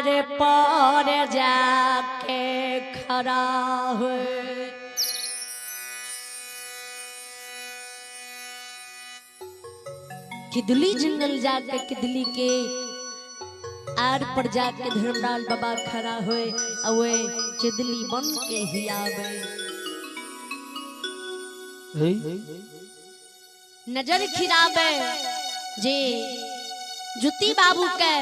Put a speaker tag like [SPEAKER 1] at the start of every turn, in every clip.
[SPEAKER 1] आर पर जाके खड़ा हुए। किदली जंगल जाके किदली के आर पर जाके धर्मलाल बाबा खड़ा हुए और वे किदली बन के ही आवे। नजर खिरावे जे जुती बाबू के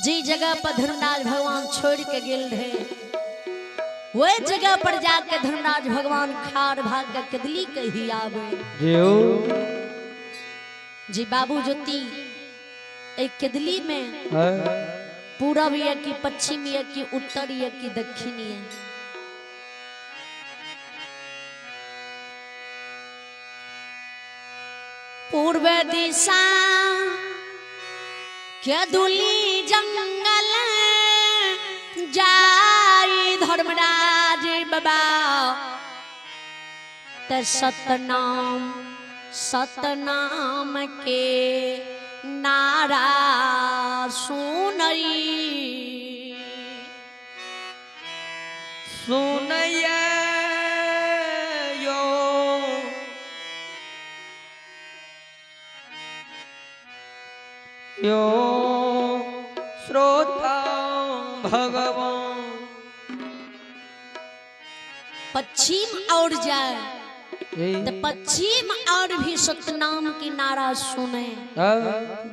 [SPEAKER 1] जी जगह पर धर्मराज भगवान छोड़ के गेल रहे वह जगह पर जाके धर्मराज भगवान खार भाग के किदली के ही आवे। जी बाबू ज्योति एक किदली में पूरब या कि पश्चिम या कि उत्तर या कि दक्षिण या पूर्व दिशा के दुली जंगल जाई धर्मराज बाबा त सतनाम सतनाम के नारा सुनई
[SPEAKER 2] सुनैया यो यो श्रोता भगवान।
[SPEAKER 1] पश्चिम और जाए तो पश्चिम और भी सतनाम की नारा सुने।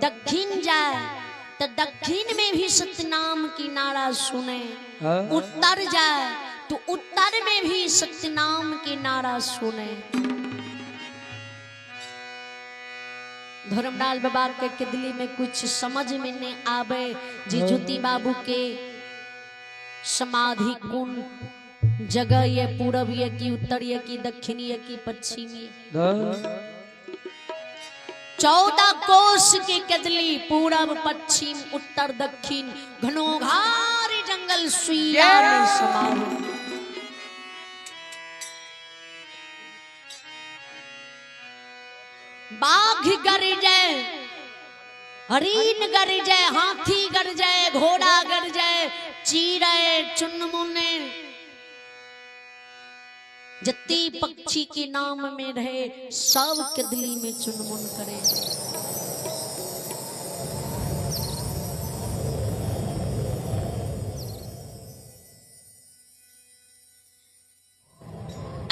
[SPEAKER 1] दक्षिण जाए तो दक्षिण में भी सतनाम की नारा सुने। उत्तर जाए तो उत्तर में भी सतनाम की नारा सुने। धर्मलाल बाबा के किदली में कुछ समझ में नहीं आवे जी ज्योति बाबू के समाधि कौन जगह ये पूरब ये कि उत्तर ये कि दक्षिण ये कि पश्चिम ये। 14 कोस की कदली पूरब पश्चिम उत्तर दक्षिण घनोघार जंगल सुइया में समावे। बाघ गरजे, हरिण गरजे, हाथी गरजे, घोड़ा गरजे, चीरे चुनमुने जत्ती पक्षी के नाम में रहे सब कदली में चुनमुन करे।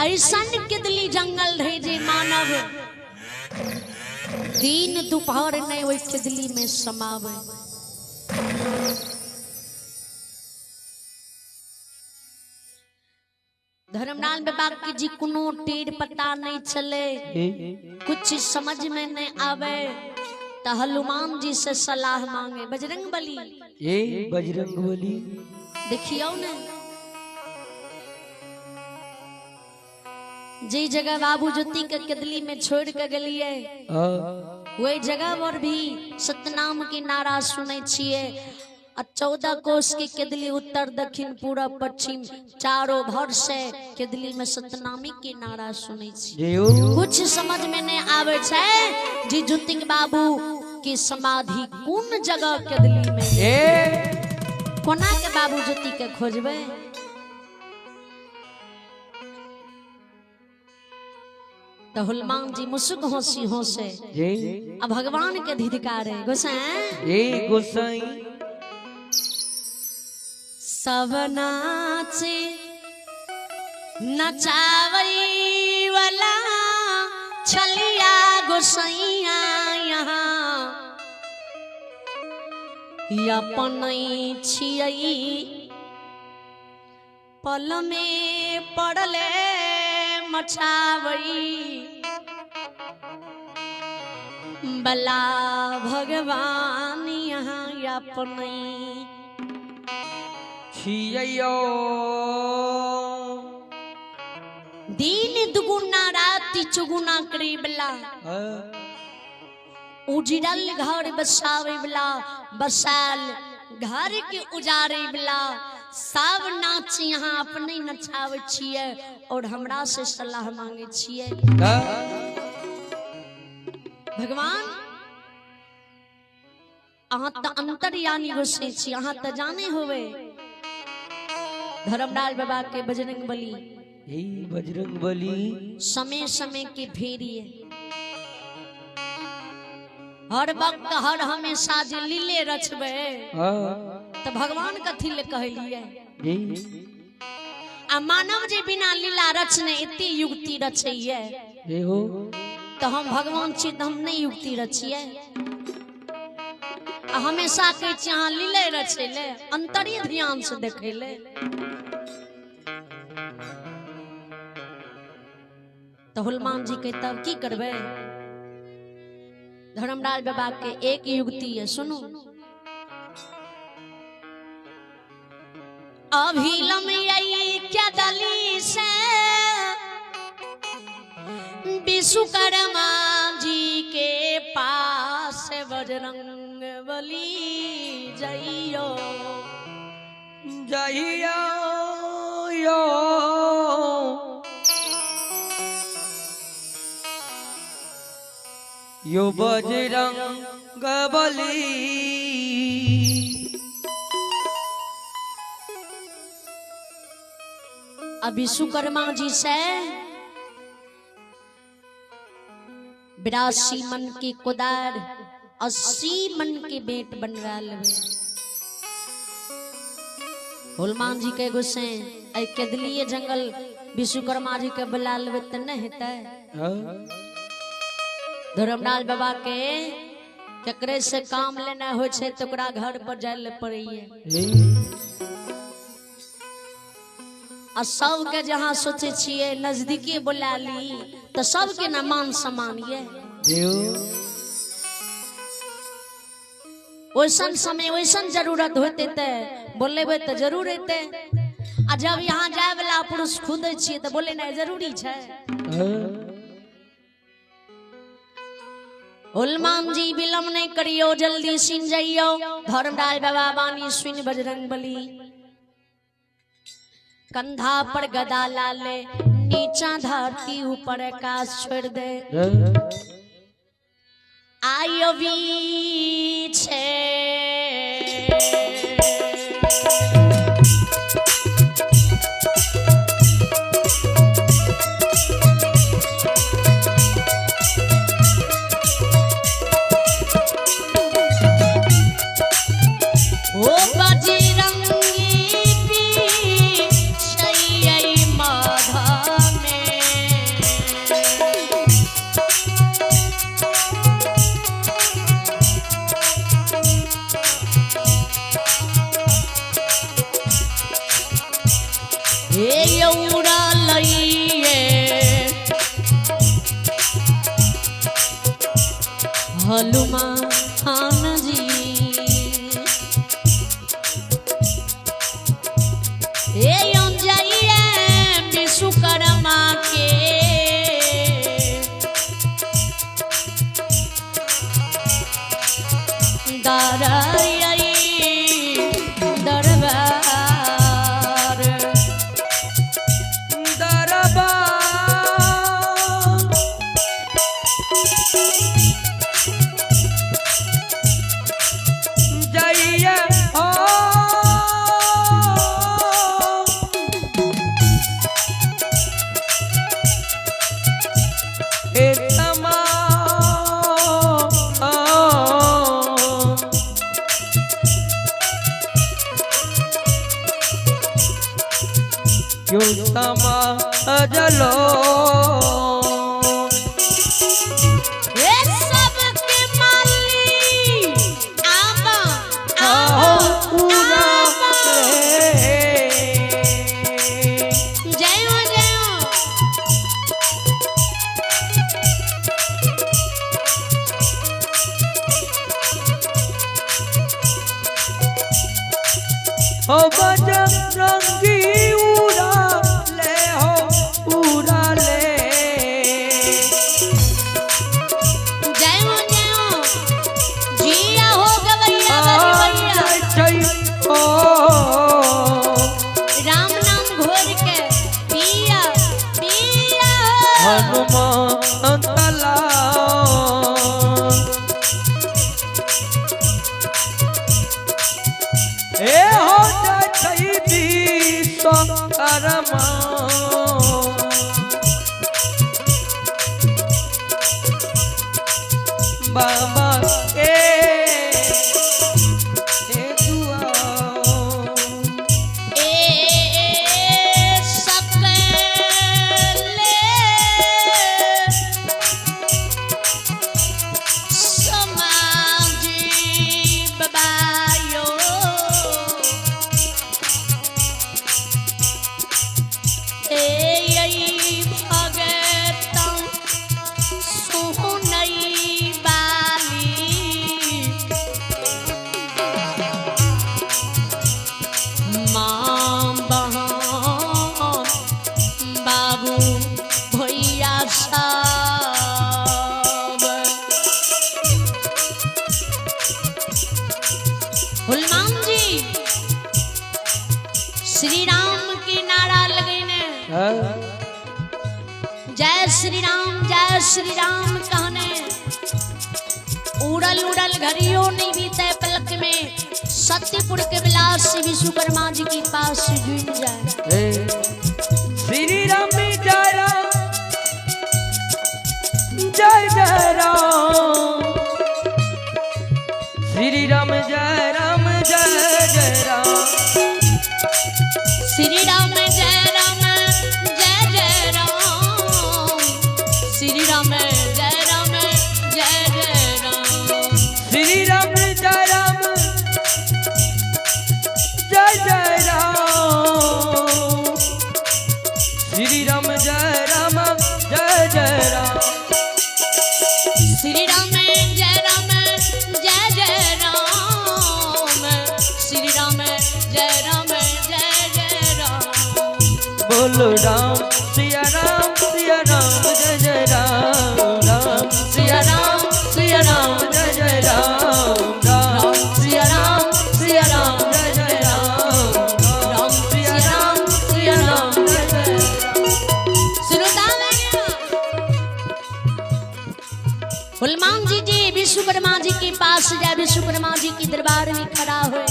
[SPEAKER 1] ऐसन कदली जंगल रहे जे मानव दिन दोपहर नहीं वही कदली में समावे। धर्मलाल बाबा की जी कोनो टेढ़ पता नहीं चले, कुछ समझ में नहीं आवे तो हनुमान जी से सलाह मांगे। बजरंग बली
[SPEAKER 2] ए बजरंग बली
[SPEAKER 1] देखियो ने जी जगह बाबू ज्योति के कदली में छोड़ के गलिए वही जगह पर भी सतनाम के नारा सुने छिए। 14 कोस की केदली उत्तर दक्षिण पूरब पश्चिम चारों भर से केदली में सतनामी के नारा सुनै छी। कुछ समझ में नहीं आवे छै जी जुतिंग बाबू की समाधि कोन जगह केदली में कोना के बाबू ज्योति के खोजबै। तो हनुमान जी मुसुक हंसी हंसे अब भगवान के धिधकारे गोसाई
[SPEAKER 2] गोसाई
[SPEAKER 1] सब नाचे नचावई वाला छलिया गोसैया यहाँ अपन छियै पल में पड़ले मचावई बला भगवान यहाँ अपन
[SPEAKER 2] छियैयो।
[SPEAKER 1] दिन दुगुना राति चुगुना करे बला उजड़ल घर बसावे बला बसाल घर के उजारे बला सब नाच यहाँ अपने नचावे छियै और हमरा से सलाह मांगे छियै। भगवान अहाँ तऽ अंतर्यामी गोसाई छी, अहाँ तऽ जाने होवे। धर्मलाल बाबा के बजरंग बली,
[SPEAKER 2] हे बजरंग बली,
[SPEAKER 1] समय समय के फेरिए हर वक्त हर हमेशा जे लीले रचबे तो भगवान कथी ले कहलिए। आ मानव जे बिना लीला रचने एते युक्ति रचैये तो हम भगवान छी तो हम नहीं युक्ति रचिए। आ हमेशा कहै छी अहाँ लीले रचैले, अंतरे ध्यान से देखैले। तो हनुमान जी के तब की करबै? धर्मराज बाबा के एक युक्ति है, सुनू। अभी लमयई क्या दली से विश्वकर्मा जी के पास बजरंग बली जइयो
[SPEAKER 2] जइयो यो यो बजरंग बली।
[SPEAKER 1] अब विश्वकर्मा जी से 82 मन के कोदार 80 मन के बेट बनवा लेवे। हनुमान जी के गुस्से ऐ केदलिए जंगल विश्वकर्मा जी के बुला लेवे त नहीं हेतै। धर्मलाल बाबा के केकरे से काम लेना हो छै तो ओकरा घर पर जाय ले पड़ैये। आ सबके जहाँ सोचे छियै नजदीके बुला ली तो सबके ना मान सम्मान ये। वैसन समय वैसन जरूरत होते ते बोलेबै तो जरूर हेतै। आ जब यहाँ जाय वाला पुरुष खुद छियै तो बोलेनाइ जरूरी छै। हनुमान जी विलम्ब नहीं करियो, जल्दी सुन जाइयो। धर्मराज बाबा वाणी सुन बजरंग बली कंधा पर गदा लाले, नीचा धरती ऊपर आकाश छोड़ दे। आयो बीछे ओ बजरंगी पीछे माधा में। हे यौरा लइए हनुमान जी, हे जाइए विश्वकर्मा के दरई दरबार
[SPEAKER 2] दरबार जइए हो ए यो समा जलो
[SPEAKER 1] हे सबके माली आबा आबा
[SPEAKER 2] पूरा
[SPEAKER 1] आबा। जय हो जय हो।
[SPEAKER 2] हो बजरंगी उड़ा ले हो उड़ा ले
[SPEAKER 1] जय हो जय हो। जिया हो गवैया बजवैया।
[SPEAKER 2] जय हो
[SPEAKER 1] राम नाम घोर के पिया पिया हो।
[SPEAKER 2] हनुमान तला। अरमान। बाबा के दुआ।
[SPEAKER 1] ए सकले समाजी बबायो ए आई भगतन सुनई बाली माँ बहन बाबू भैया सब। हनुमान जी श्री राम के नारा लगेने, जय श्री राम जय श्री राम कहने उड़ल उड़ल घड़ियों नहीं बीते पलक में सत्यपुर के विलास से विश्वकर्मा जी के पास जुड़ जाए।
[SPEAKER 2] श्री राम जय राम जय जय राम, श्री राम जय राम जय जय राम,
[SPEAKER 1] श्री राम जय राम जय जय राम, श्री राम जय राम जय जय राम,
[SPEAKER 2] श्री राम जय राम जय जय राम, श्री राम जय राम जय जय राम,
[SPEAKER 1] श्री राम जय राम जय जय राम, श्री राम जय राम जय जय राम।
[SPEAKER 2] बोलो राम सिया राम सिया राम जय जय राम, राम सिया राम सिया राम जय जय राम, राम सिया राम सिया राम जय जय राम, राम सिया राम सिया राम जय जय राम।
[SPEAKER 1] हनुमान जी जी विश्वकर्मा जी के पास जाए, विश्वकर्मा जी के दरबार में खड़ा हुए,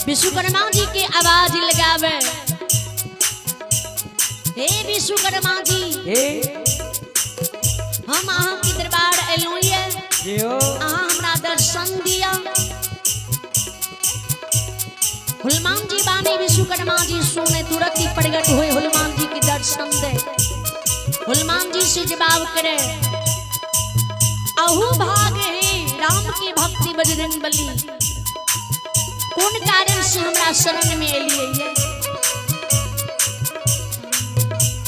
[SPEAKER 1] विश्वकर्मा जी के आवाज लगावे, हे विश्वकर्मा जी, हम अहाँ के दरबार एलहुँ ये, अहाँ हमरा दर्शन दिया। हनुमान जी बानी विश्वकर्मा जी सुने तुरंत ही प्रकट हुए, हनुमान जी के दर्शन दे। हनुमान जी से जवाब करे, अहू भाग हे राम की भक्ति बजरंग बली, कोन कारण से हमरा शरण में एलिए ये,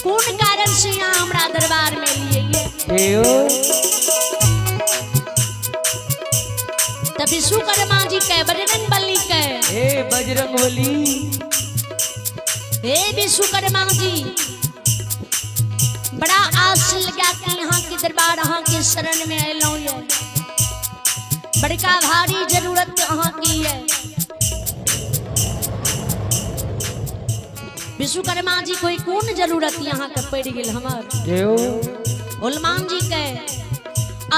[SPEAKER 1] कोन कारण से यहाँ हमरा दरबार में एलिए ये। तब विश्वकर्मा जी कहे बजरंग बली कहे,
[SPEAKER 2] हे बजरंग बली,
[SPEAKER 1] हे विश्वकर्मा जी, बड़ा आस लगा के यहाँ के दरबार अहाँ के शरण में एलहुँ ये, बड़का भारी जरूरत अहाँ की है। विश्वकर्मा जी कोई कोन जरूरत यहाँ के पड़ गेल हमर। हनुमान जी के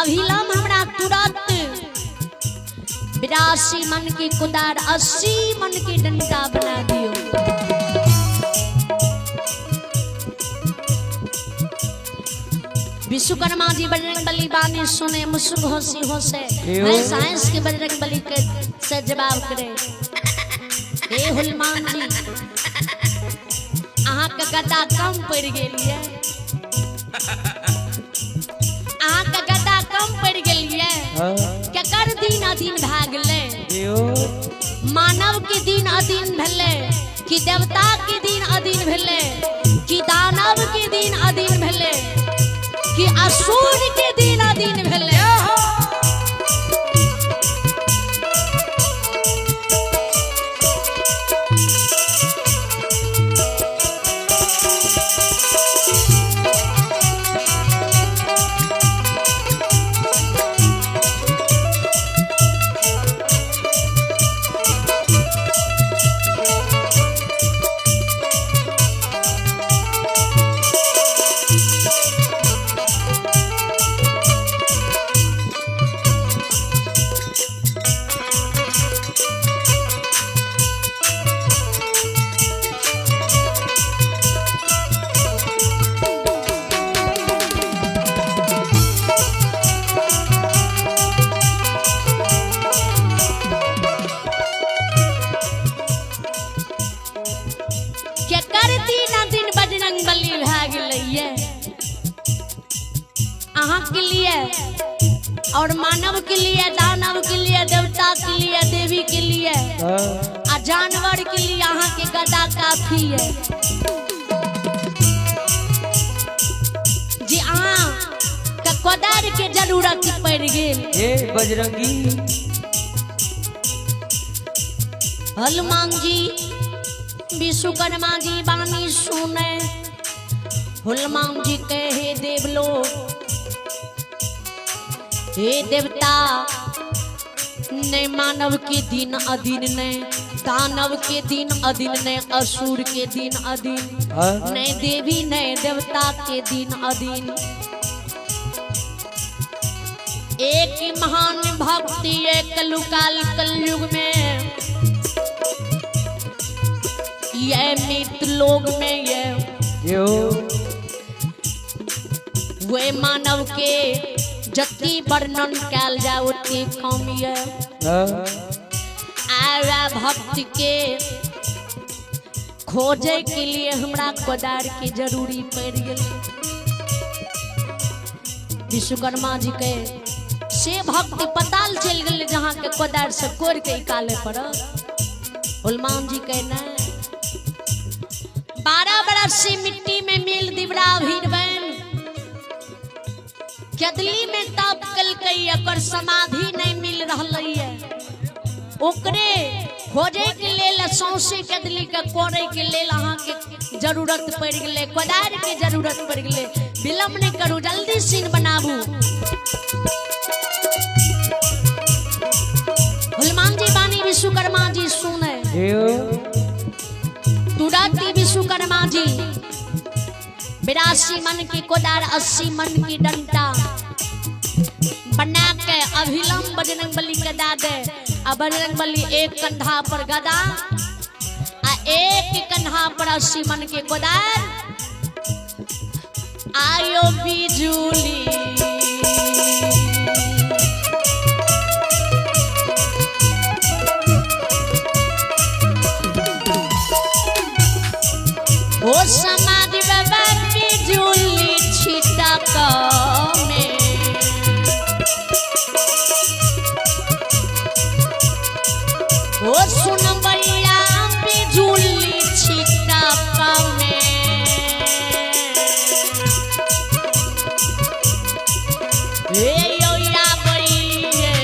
[SPEAKER 1] अभिलम हमरा तुरंत 82 मन की कुदार 80 मन की डंडा बना दियो। विश्वकर्मा जी बजरंग बली बानी सुने मुसुक हंसी हंसे हंस हंस के बजरंग बली के से जवाब करे, हे हनुमान जी, अहाँ के गदा कम पड़ गेल ये, अहाँ के गदा कम पड़ गेल ये, केकर दिन अधीन भए गेलै? मानव के दिन अधीन भेलै कि देवता के दिन अधीन भेलै कि दानव के दिन अधीन भेलै कि असुर के दिन अधीन भेलै? और मानव के लिए, दानव के लिए, देवता के लिए, देवी के लिए आ जानवर के लिए अहाँ के गदा काफी है। जी अहाँ के कोदार के जरूरत पड़ गेल।
[SPEAKER 2] हे बजरंगी।
[SPEAKER 1] हनुमान जी विश्वकर्मा जी बानी सुने, हनुमान जी कहे देवलोक, हे देवता, ने मानव के दिन अधीन, ने दानव के दिन अधीन, ने असुर के दिन अधीन, ने देवी ने देवता के दिन अधीन, एक महान भक्ति है कलुकाल कलयुग में, यह मित्र लोग में यह
[SPEAKER 2] यो
[SPEAKER 1] वे मानव के जति वर्णन कैल जाए ओते कम ये। आया भक्त के खोजे के लिए हमरा कोदार के जरूरी पड़ गेल। विश्वकर्मा जी के से भक्त पताल चल गेल जहाँ के कोदार से कोर के निकाले पड़ल। हनुमान जी के नहीं 12 बरस से मिट्टी में मिल दिवरा भीरबन कदली में तप कलकै, ओकर समाधि नहीं मिल रहलै है। ओकरे खोजे के लेल सौंसे कदली के कोड़े के लेल अहाँ के जरूरत पड़ गेलै, कोदार के जरूरत पड़ गेलै। विलम्ब नहीं करू, जल्दी सीन बनाबू। हनुमान जी बानी विश्वकर्मा जी सुने, तुरंत विश्वकर्मा जी 82 मन की कोदार 80 मन की डंडा बना के अभिलंब बजरंग बली के दा दे। आ बजरंग बली एक कंधा पर गदा आ एक कंधा पर 80 मन के कोदार। आयो बिजुली ओ समाज बाबा बिजुली छिटा में, ओ सुन भैया बिजुली छिटा में, हे यो या भैया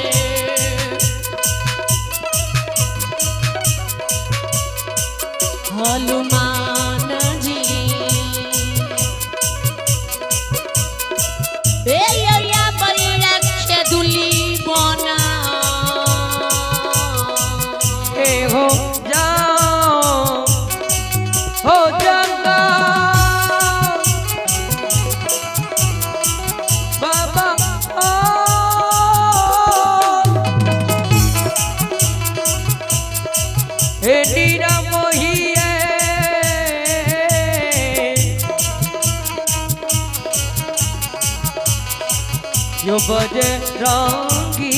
[SPEAKER 1] हनुमान जी, हे यो या भैया खेदुली बना,
[SPEAKER 2] हे हो जाओ हो जंगा बाबा ओ हे नीरा मोहिए यो बजरंगी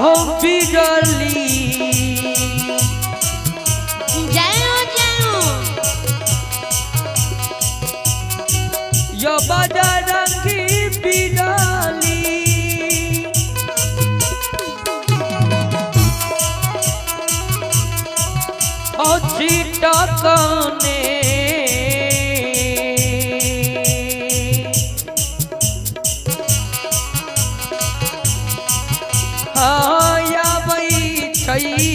[SPEAKER 2] हो बिजली
[SPEAKER 1] जाओ जाओ
[SPEAKER 2] यो बजरंगी बिजली ओ छीटा कने आया बई छई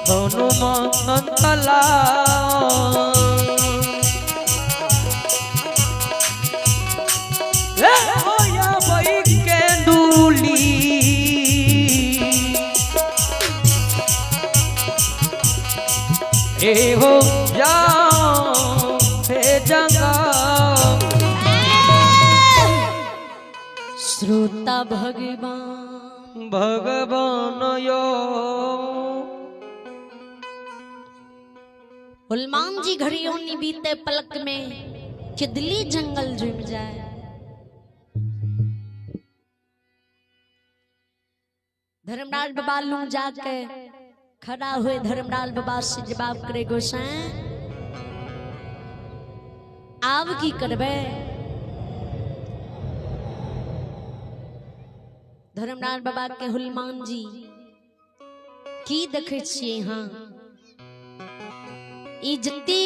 [SPEAKER 2] हनुमान ला होया बई केंदुली ए हो जाओ हे जंगा
[SPEAKER 1] श्रोता भगवान
[SPEAKER 2] भगवान यो।
[SPEAKER 1] हनुमान जी घड़ियों नी बीते पलक में चिदली जंगल जुम जाए। धर्मराज बाबा लू जाके खड़ा हुए। धर्मराज बाबा से जवाब करे, गोसाई आब की करबै? धर्मराज बाबा के हुलमान जी, की देखै छियै? हाँ, ई जते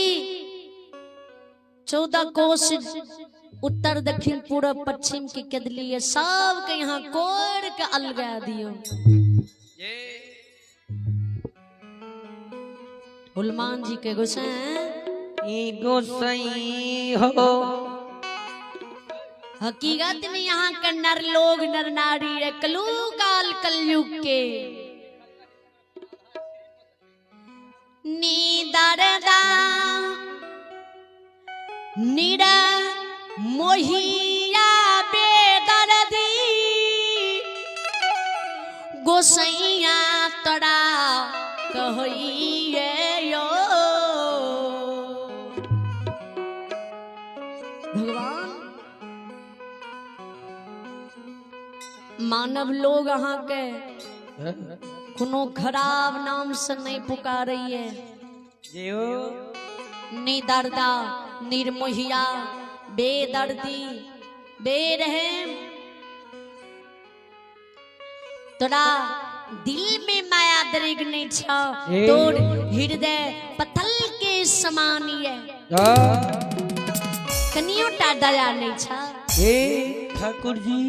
[SPEAKER 1] 14 कोस उत्तर दक्षिण पूरब पश्चिम के केदली है, सबके यहाँ कोर के अलगा दियो। हुलमान जी के गोसाई
[SPEAKER 2] ई गोसाई हो।
[SPEAKER 1] हकीकत में यहाँ के नर लोग नर नारी रे कलू काल कलयुग के नी दरदा निरा मोहिया बेदर्दी गोसैया तोरा कहइए यो। भगवान, मानव लोग अहाँके कोनो खराब नाम से नहीं पुकारैये।
[SPEAKER 2] जियो।
[SPEAKER 1] निदर्दा निर्मोहिया बेदर्दी बेरहम, तोरा दिल में माया दरिग नहीं छ, तोर हृदय पत्थल के समान ये, कनियो टा दया नहीं छ।
[SPEAKER 2] हे ठाकुर जी,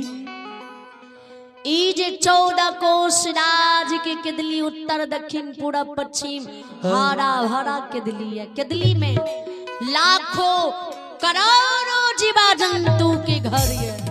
[SPEAKER 1] ई जे 14 कोस राज के केदली उत्तर दक्षिण पूरब पश्चिम हरा भरा केदली है, केदली में लाखों करोड़ों जीवा जंतु के घर है।